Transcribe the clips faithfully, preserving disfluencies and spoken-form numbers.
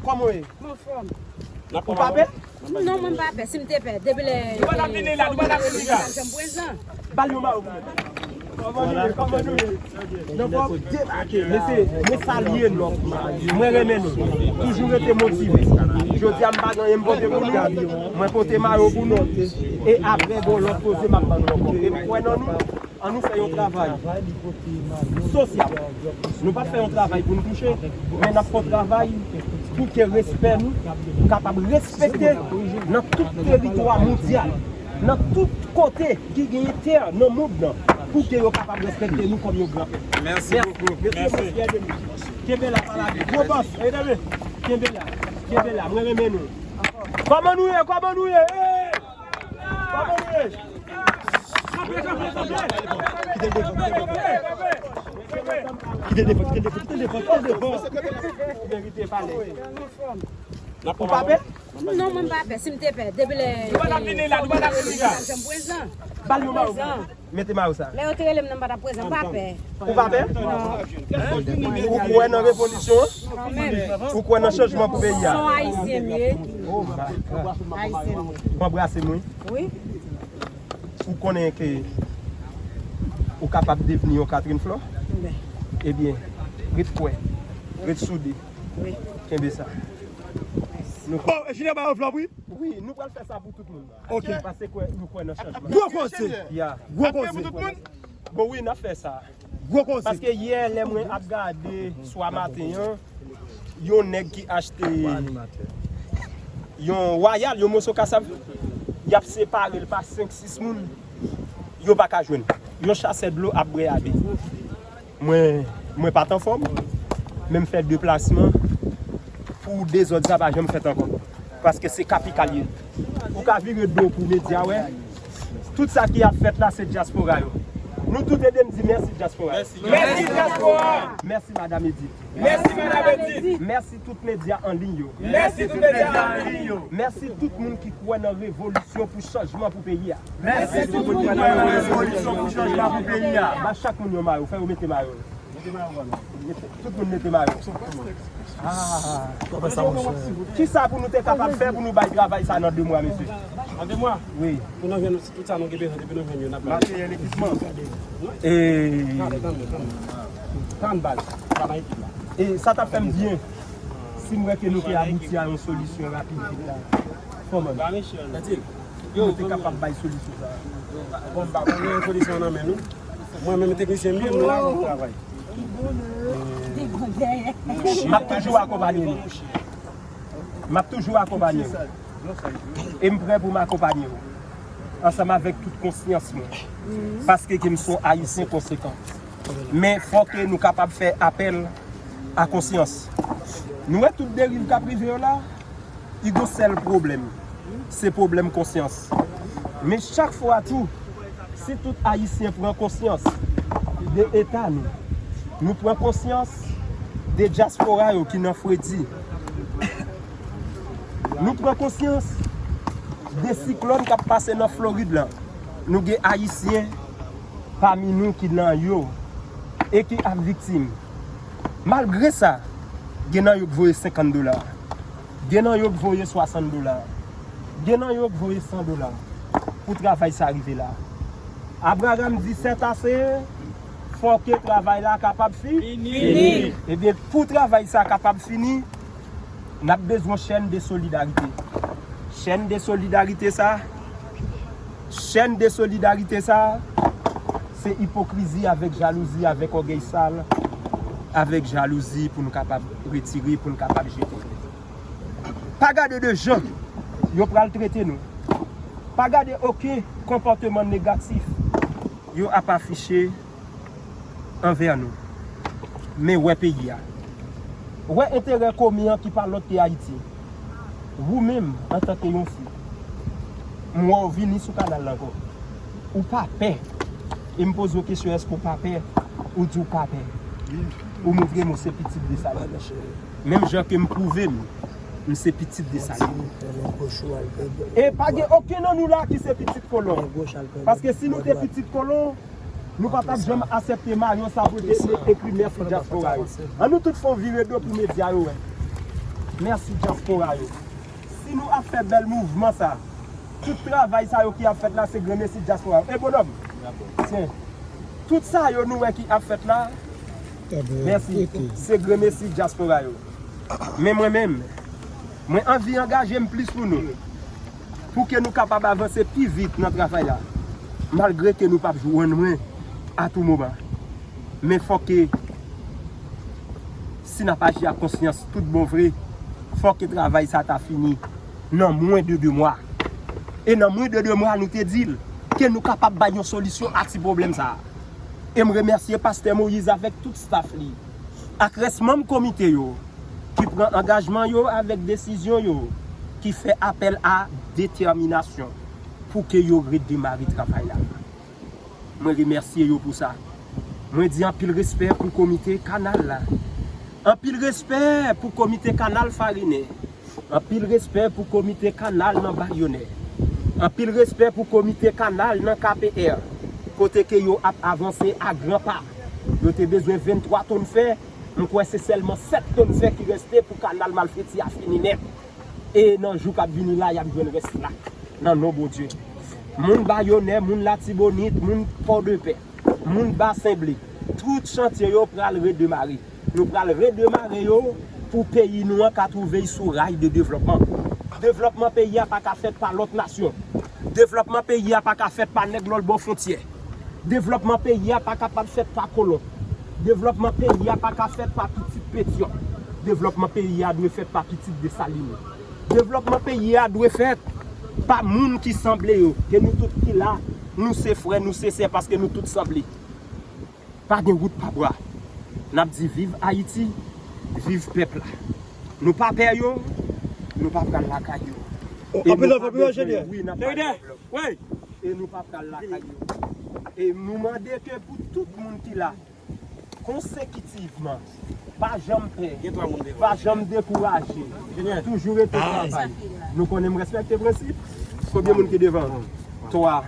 Kòman w ye? Mwen anfòm. Ou pa pè? Non, mwen pa pè. Si m te pè, depi lè. Nou pa t ap vini la, nou pa t ap vini la. Janm prezan. Ba l yon mayo pou mwen. Kòman nou ye? Kòman nou ye? Nou fò debake. Mesye, mwen salye nou. Mwen renmen nou. Toujou rete motive. Jodi a, m pa gen anyen m pote pou nou. Mwen pote mayo pou nou. E apre, bon, lòt koze, m ap ban nou ankò. E m kwè nan nou. Ann nou fè yon travay sosyal. Nou p ap fè yon travay pou n touche, men n ap fè yon travay pou ke respè nou kapab respekte nan tout teritwa mondyal, nan tout kote ki genyen tè nan mond lan, pou ke yo kapab respekte nou kòm yon gran pèp. Mèsi bokou. Mesye, mèsi. Kenbe la, pa lage. Gwo bòs, kenbe la. Kenbe la. Mwen renmen nou. Kòman nou ye? Kòman nou ye? Hey! Kòman nou ye? Kite l devan, kite l devan, kite l devan, kite l devan, kite l devan, kite l devan. Ou merite pale. Ou pa pè? Non, mwen pa pè. Si m te pè, depi lè. Nou pa t ap vini la, nou pa t ap vini la. Janm prezan. Ba l yon mayo. Mete mayo sa. Lè yo te rele m nan, m pa t ap prezan, m pa pè. Ou pa pè? Non. Ou kwè nan revolisyon an? Kanmenm. Ou kwè nan chanjman pou peyi a? Se yon Ayisyen m ye. Oh my God. Ayisyen m ye. Ou anbrase m, wi. Wi. Ou konnen ke ou kapab devni yon Catherine Flore? Wi. Ebyen, ret kwè, ret soude. Wi. Kenbe sa. Nou... Oh, e Junior ba yo flò, wi? Wi, nou pral fè sa pou tout moun. Ok. Paske kwè, nou kwè nan chanjman. Gwo koze. Ya. Gwo koze. Bon, wi, n ap fè sa. Gwo koze. Paske yè, lè mwen ap gade swa maten an, yon nèg ki achte yon wayal, yon moso kasav, y ap separe l pa senk, sis moun, yo pa ka jwenn. Yon chasè dlo ap bwè abe. Mwen, mwen pa t anfòm, men m fè deplasman pou dezòd sa pa janm fèt ankò. Paske se kapital ye. Ou ka vire do pou medya, wè. Tout sa ki ap fèt la, se dyaspora yo. Nou tout ede m di mèsi dyaspora yo. Mèsi dyaspora. Mèsi madam Edith. Mèsi madam Edith. Mèsi tout medya an liy yo. Mèsi tout medya an liy yo. Mèsi tout moun ki kwè nan revolisyon pou chanjman pou peyi a. Mèsi tout moun ki kwè nan revolisyon pou chanjman pou peyi a. Ba chak moun yon mayo, fè yo mete mayo. Tout moun mete mayo. Ah. Kisa pou nou te kapab fè pou nou bay travay sa nan de mwa, mesye? Nan de mwa? Wi. Pou nou jwenn tout sa nou gen bezwen, depi nou jwenn yo, n ap bay. Materyèl, ekipman. E... Tande, tande, tande. Tann baz, pa nan ekip la. E sa t ap fè m byen si m wè ke nou te abouti a yon solisyon rapid vit la. Kòman? Ba Michel. Pou nou te kapab bay solisyon sa a. Bon, m pa konnen yon solisyon nan men nou. Mwen menm teknisyen m ye, m la pou travay. M ap toujou akonpanye nou. M ap toujou akonpanye w. E m prè pou m akonpanye w. Ansanm avèk tout konsyans mwen. Paske ke m se yon Ayisyen konsekan. Men fò ke nou kapab fè apèl a konsyans. Nou wè tout deriv k ap rive yo la, li gon sèl pwoblèm. Se pwoblèm konsyans. Men chak fwa tou, si tout Ayisyen pran konsyans de eta nou, nou pran konsyans de dyaspora yo ki nan fredi, nou pran konsyans de siklòn k ap pase nan Florid la, nou gen Ayisyen pami nou ki nan yo e ki ap viktim. Malgre sa, gen nan yo k voye senkant dola. Gen nan yo k voye swasant dola. Gen nan yo k voye san dola pou travay sa rive la. Abraram di, c'est assez, fò ke travay la kapab fi-, fini. Ebyen, pou travay sa kapab fini, n ap bezwen chèn de solidarite. Chèn de solidarite sa, chèn de solidarite sa, se ipokrizi avèk jalouzi, avèk ògèy sal, avèk jalouzi pou nou kapab retire, pou nou kapab jete. Pa gade de jan yo pral trete nou. Pa gade okenn konpòteman negatif yo ap afiche anvè nou. Men wè peyi a. Wè enterè komen an ki pa lòt ke Ayiti. Ou menm, antanke yon fi, m wè w vini sou kanal la ankò. Ou pa pè. E m poze w kesyon, èske w pa pè? Ou di w pa pè. Ou montre m ou se pitit Desalin. Menm jan ke m pwouve m, m se pitit Desalin. E pa gen okenn nan nou la ki se pitit kolon. Paske si nou te pitit kolon, nou pa t ap janm aksepte mayo sa pou te ekri mèsi dyaspora yo. An nou tout fè yon vire do pou medya yo wè. Mèsi dyaspora yo. Si nou ap fè bèl mouvman sa, tout travay sa yo ki ap fèt la, se granmesi dyaspora yo. E bonòm, tyen, tout sa yo nou wè ki ap fèt la, mèsi, se granmesi dyaspora yo. Men mwen menm, mwen anvi angaje m plis pou nou, pou ke nou kapab avanse pi vit nan travay la, malgre ke nou p ap jwenn mwen a tou moman. Men fòk ke, si n ap aji ak konsyans tout bon vre, fòk ke travay sa ta fini nan mwen de de mwa. E nan mwen de de mwa, nou te di l ke nou kapab bay yon solisyon a ti pwoblèm sa a. E m remèsye Pastè Moïse avèk tout staff li, ak rès manm komite yo, ki pran angajman yo avèk desizyon yo, ki fè apèl a detèminasyon pou ke yo redemare travay la. Mwen remèsye yo pou sa. Mwen di anpil respè pou komite kanal la. Anpil respè pou komite kanal Farinè. Anpil respè pou komite kanal nan Bayonè. Anpil respè pou komite kanal nan K P R, kote ke yo ap avanse a gran pa. Yo te bezwen venntwa tonn fè, m kwè se sèlman sèt tonn fè ki reste pou kanal Malfeti a fini nèt. E nan jou k ap vini la, y ap jwenn rès la, nan non Bondye. Moun Bayonè, moun Latibonit, moun Pòdepè, moun Basen Ble, tout chantye yo pral redemare. Nou pral redemare yo pou peyi nou an ka twouve l sou ray de devlòpman. Devlòpman peyi a pa ka fèt pa lòt nasyon. Devlòpman peyi a pa ka fèt pa nèg lòt bò fwontyè. Devlòpman peyi a pa kapab fèt pa kolon. Devlòpman peyi a pa ka fèt pa pitit Petyonm. Devlòpman peyi a dwe fèt pa pitit Desalin. Devlòpman peyi a dwe fèt pa moun ki sanble yo. Ke nou tout ki la, nou se frè, nou se sè, paske nou tout sanble. Pa gen wout pa bwa. N ap di viv Ayiti, viv pèp la. Nou pa pè yo, nou pa pral lakay yo. E anpil nou love, pa anpil love, bezwen, Jenyè. Wi, n ap pale love. E nou pa pral lakay yo. E nou mande ke pou tout moun ki la, konsekitivman, pa janm pè, pa janm dekouraje, toujou rete travay. Nou konnen m respekte prensip. Konbyen moun ki devan? Twa.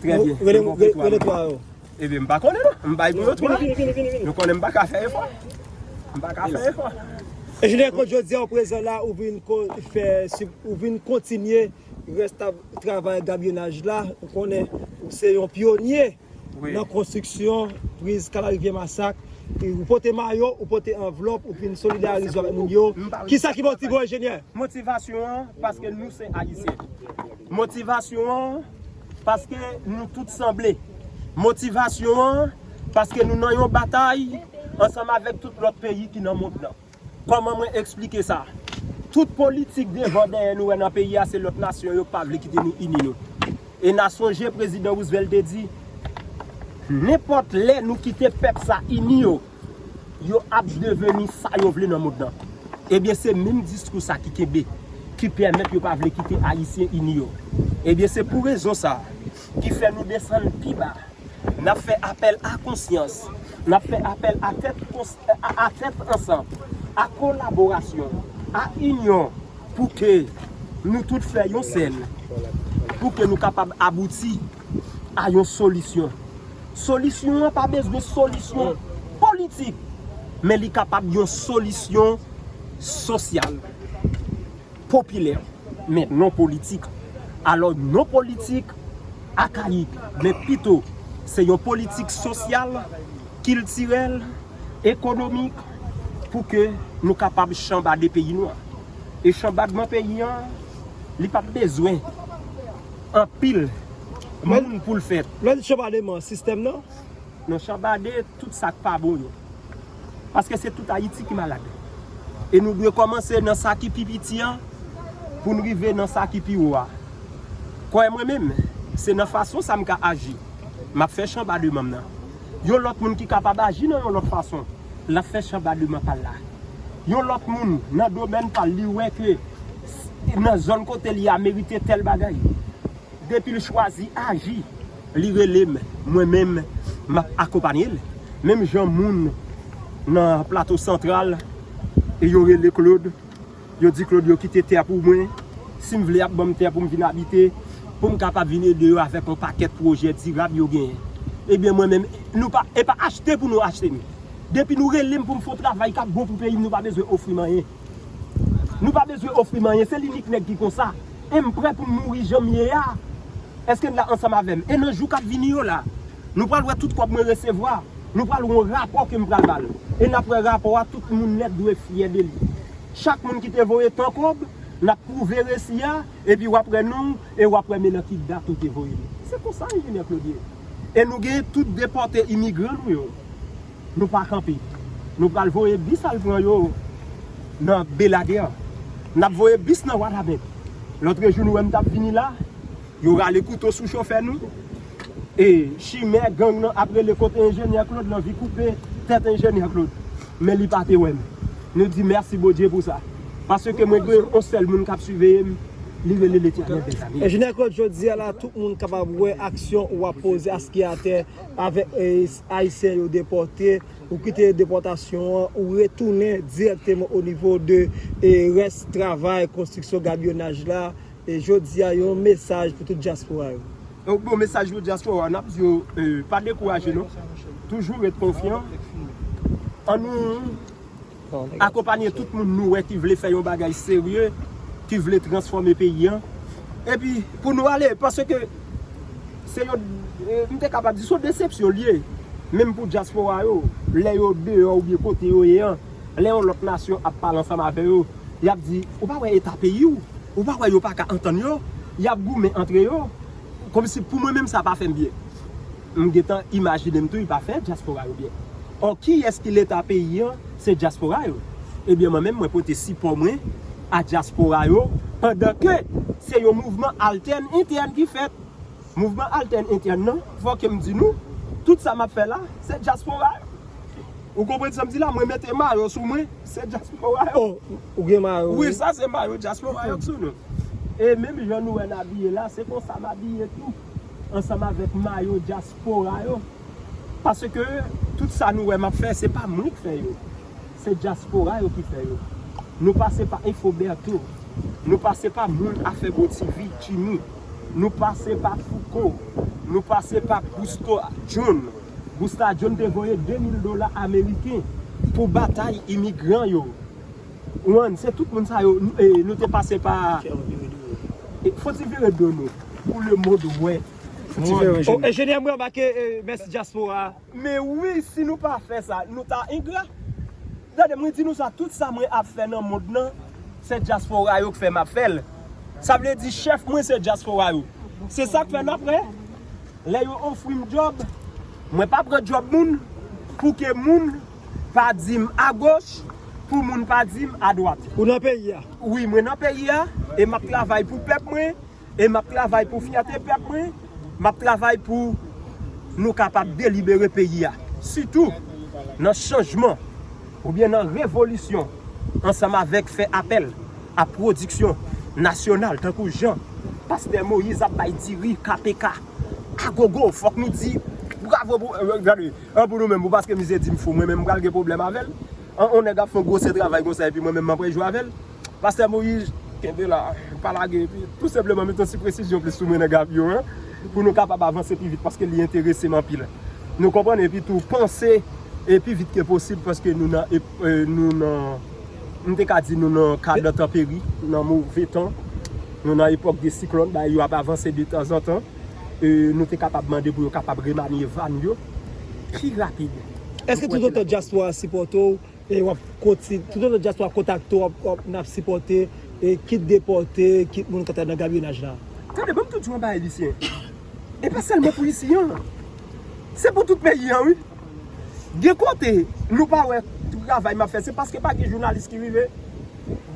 Trè byen. Rele, rele twa yo. Ebyen, m pa konnen non. M bay pou yo twa. Nou konnen m pa ka fè efò. M pa ka fè efò. Enjenyè Claude, jodi a, ou prezan la, ou vin ko-, fè, ou vin kontinye rès ta-, travay gabyonaj la. Ou konnen ou se yon pyonye nan konstriksyon priz Kanal Rivyè Masak. E ou pote mayo, ou pote anvlòp, ou vin solidarize avèk moun yo. Kisa ki motive w, enjenyè? Motivasyon an, paske nou se Ayisyen. Motivasyon an, paske nou tout sanble. Motivasyon an, paske nou nan yon batay ansanm avèk tout lòt peyi ki nan mond lan. Kòman mwen eksplike sa? Tout politik devan dèyè nou wè nan peyi a, se lòt nasyon yo k pa vle kite nou ini nou. E n a sonje prezidan Roosevelt te di, nenpòt lè nou kite pèp sa ini yo, yo ap deveni sa yo vle nan mond lan. Ebyen, se menm diskou sa ki kenbe, ki pèmèt yo pa vle kite Ayisyen ini yo. Ebyen, se pou rezon sa ki fè nou desann pi ba. N ap fè apèl a konsyans, n ap fè apèl a tèt kons-, a, a tèt ansanm, a kolaborasyon, a inyon, pou ke nou tout fè yon sèl, pou ke nou kapab abouti a yon solisyon. Solisyon an pa bezwen solisyon politik, men li kapab yon solisyon sosyal, popilè, men non politik. Alò, non politik akayik, men pito se yon politik sosyal, kiltirèl, ekonomik, pou ke nou kapab chanbade peyi nou an. E chanbadman peyi an, li p ap bezwen anpil moun pou l fèt. Lè n di chanbadman sistèm nan, nou chanbade tout sa k pa bon yo. Paske se tout Ayiti ki malad. E nou dwe kòmanse nan sa ki pi piti an pou n rive nan sa ki pi wo a. Kwè mwen menm, se nan fason sa m ka aji. M ap fè chanbadman m nan. Yon lòt moun ki kapab aji nan yon lòt fason, l ap fè chanbadman pa l la. Yon lòt moun nan domèn pa l, li wè ke s-, nan zòn kote li a merite tèl bagay. Depi l chwazi aji, li rele m, mwen menm, m ap akonpanye l. Menm jan moun nan Plato Santral, e yo rele Claude, yo di Claude yo kite tè pou mwen, si m vle y ap ban m tè pou m vin abite, pou m kapab vin ede yo avèk yon pakèt pwojè dirab yo genyen. Ebyen mwen menm, nou pa, e pa achte pou nou achte m. Depi nou rele m pou m fè yon travay k ap bon pou peyi m, nou pa bezwen ofri m anyen. Nou pa bezwen ofri m anyen, se li nik nèg ki konsa. E m prè pou m mouri jan m ye a. Èske n la ansanm avè m? E nan jou k ap vini yo la, nou pral wè tout kòb mwen resevwa. Nou pral wè yon rapò ke m pral ba l. E n ap wè rapò a, tout moun nèt dwe fyè de li. Chak moun ki te voye tan kòb, n ap pwouve resi a, epi w ap wè non w, e w ap wè men nan ki dat ou te voye li. Se konsa enjenyè Claude ye. E nou gen tout depòte imigran nou yo. Nou pa kanpe. Nou pral voye bis al pran yo nan Beladè. N ap voye bis nan Wanament. Lòtrejou nou wè m t ap vini la, yo rale kouto sou chofè nou. E chimè gang nan ap rele kote enjenyè Claude, l anvi koupe tèt enjenyè Claude. Men li pa te wè m. Nou di mèsi Bondye pou sa. Paske mwen gen yon sèl moun k ap siveye m, li rele Letènèl dèzame. Enjenyè Claude, jodi a la, tout moun kapab wè aksyon w ap poze aski atè avèk, eh, Ayisyen yo depòte, ou kite depòtasyon an, ou retounen dirèkteman o nivo de, eh, rès travay konstriksyon gabyonaj la. E jodi a, yon mesaj pou tout dyaspora yo. Donk, bon, mesaj pou dyaspora, n ap di yo, eh, pa dekouraje non. Toujou ret konfyan. Ann nou akonpanye tout moun nou wè ki vle fè yon bagay serye, ki vle transfòme peyi an. Epi, pou nou ale, paske se yon, eh, m te kapab di, se yon desepsyon l ye. Menm pou dyaspora yo, lè yo deyò oubyen kote yo ye an, lè yon lòt nasyon ap pale ansanm avè yo, y ap di, ou pa wè eta peyi w? Ou pa wè yo pa ka antann yo? Y ap goumen antre yo. Kòmsi pou mwen menm sa pa fè m byen. M gentan imajine m tou, li pa fè dyaspora yo byen. Ò, kiyès ki leta peyi an? Se dyaspora yo. Ebyen, mwen menm, mwen pote sipò mwen a dyaspora yo, pandan ke se yon mouvman altèn entèn ki fèt. Mouvman altèn entèn nan, fò ke m di nou, tout sa m ap fè la, se dyaspora yo. Ou konprann sa m di la? Mwen mete mayo sou mwen, se dyaspora yo. Oh, ou gen mayo, wi, wi. Sa se mayo dyaspora yo k sou nou. E menm jan nou wè n abiye la, se konsa m abiye tou, ansanm avèk mayo dyaspora yo. Paske tout sa nou wè m ap fè, se pa mwen k fè yo. Se dyaspora yo ki fè yo. Nou pase pa Infoberto. Nou pase pa moun afè Bon T V, Jimmy. Nou pase pa Fouco. Nou pase pa Gusto John. Gusta John te voye de mil dola ameriken pou batay imigran yo. Ou konprann? Se tout moun sa yo, nou, eh, nou te pase pa. Fò ti vire do nou. Pou le mond wè. Fò ti vire do nou. Oh, enjenyè, mwen anbake, eh, mèsi dyaspora. Men wi, si nou pa fè sa, nou ta engra. Tande, mwen di nou sa, tout sa mwen ap fè nan mond nan, se dyaspora yo k fè m ap fè l. Sa vle di chèf mwen se dyaspora yo. Se sa k fè n ap wè, lè yo ofri m djòb, mwen pa pran djòb moun, pou ke moun pa di m agoch, pou moun pa di m adwat. Ou nan peyi a? Wi, mwen nan peyi a, e m ap travay pou pèp mwen, e m ap travay pou fyète pèp mwen, m ap travay pou nou kapab delibere peyi a. Sitou nan chanjman oubyen nan revolisyon, ansanm avèk fè apèl a pwodiksyon nasyonal, tankou jan Pastè Moïse ap bay diri K P K agogo, fòk nou di bravo pou, eh, gade, an pou nou menm, pou paske misye di m fou, mwen menm m pral gen pwoblèm avè l. An, on nèg ap fè yon gwosè travay konsa, epi mwen menm m ap rejwe avè l. Pastè Moïse, kenbe la, pa lage, epi tou senpleman mete yon ti presizyon plis sou mwen nan gabyon an, pou nou kapab avanse pi vit, paske li enterese m anpil. Nou konprann, epi tou panse, e pi vit ke posib, paske nou nan, ep- eh, nou nan, m te ka di nou nan kad entanperi, nan move tan, nou nan epòk de siklòn, bagay yo ap avanse de tanzantan, eh, nou te kapab mande pou yo kapab remanye vàn yo pi rapid. Èske toutotan dyaspora a sipòte w, e w ap konti-, toutotan dyaspora kontakte w, w ap, w ap, n ap sipòte, e kit depòte, kit moun k ap nan gabyonaj la? Tande, ban m tou di w yon bagay, Lisyen. E pa sèlman pou isi an. Se pou tout peyi an, wi. Gen kote, nou pa wè travay m ap fè, se paske pa gen jounalis ki rive.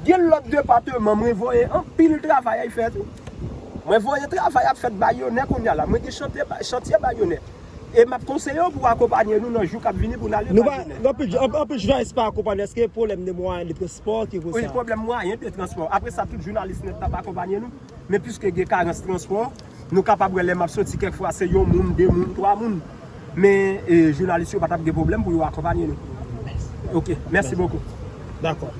Gen lòt depatman, mwen voye anpil travay ap fèt, wi. Mwen voye travay ap fèt Bayonè kounye a la. Mwen gen chantye, chantye Bayonè. E m ap konseye w pou w akonpanye nou nan jou k ap vini pou n ale Bayonè. Nou pa, anpil, anpil jounalis pa akonpanye. Èske pwoblèm de mwayen de transpò ki koz sa? Wi, pwoblèm mwayen de transpò. Apre sa, tout jounalis nèt t ap akonpanye nou. Men piske gen karans transpò, nou kapab wè lè m ap soti kèk fwa se yon moun, de moun, twa moun. Men, eh, jounalis yo pa t ap gen pwoblèm pou yo akonpanye nou. Ok, mèsi bokou. Dakò.